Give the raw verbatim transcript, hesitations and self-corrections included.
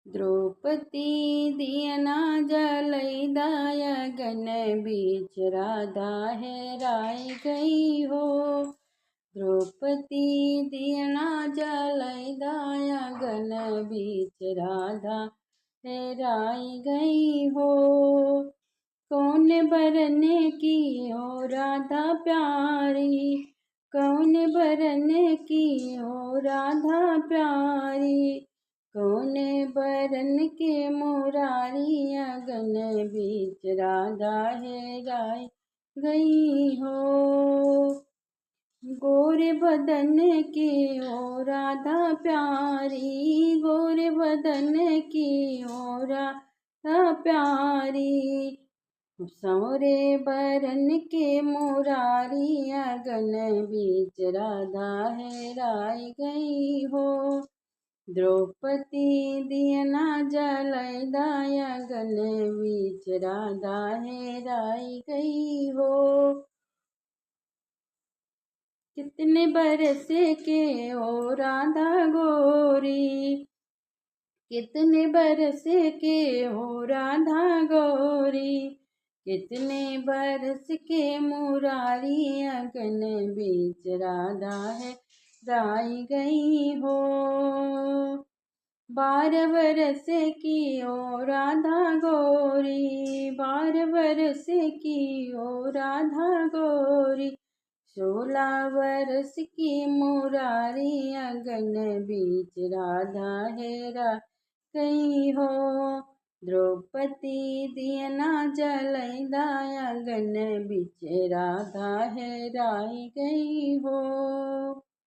द्रौपदी दियना जलैदा अगन बीच राधा हेराई गई हो। द्रौपदी दियना जलैदा अगन बीच राधा हेराई गई हो। कौन बरन की हो राधा प्यारी, कौन बरन की हो राधा प्यारी, कौन बरन के मुरारी अगन बीच राधा हेराई गई हो। गोरे बदन की ओ राधा प्यारी, गोरे बदन की ओ राधा प्यारी, सौरे बरन के मुरारी अगन बीच राधा हेराई गई हो। द्रौपदी दियना जलैदा अगन बीच राधा हेराई गई हो। कितने बरस के ओ राधा गोरी, कितने बरस के ओ राधा गोरी, कितने बरस के मुरारी अगन बीच राधा हेराई गई हो। बारह बरस की ओ राधा गोरी, बारह बरस की ओ राधा गोरी, सोलह बरस की मुरारी अगन बीच राधा हेराई गई हो। द्रौपदी दियना जलैदा अगन बीच राधा हेराई गई हो।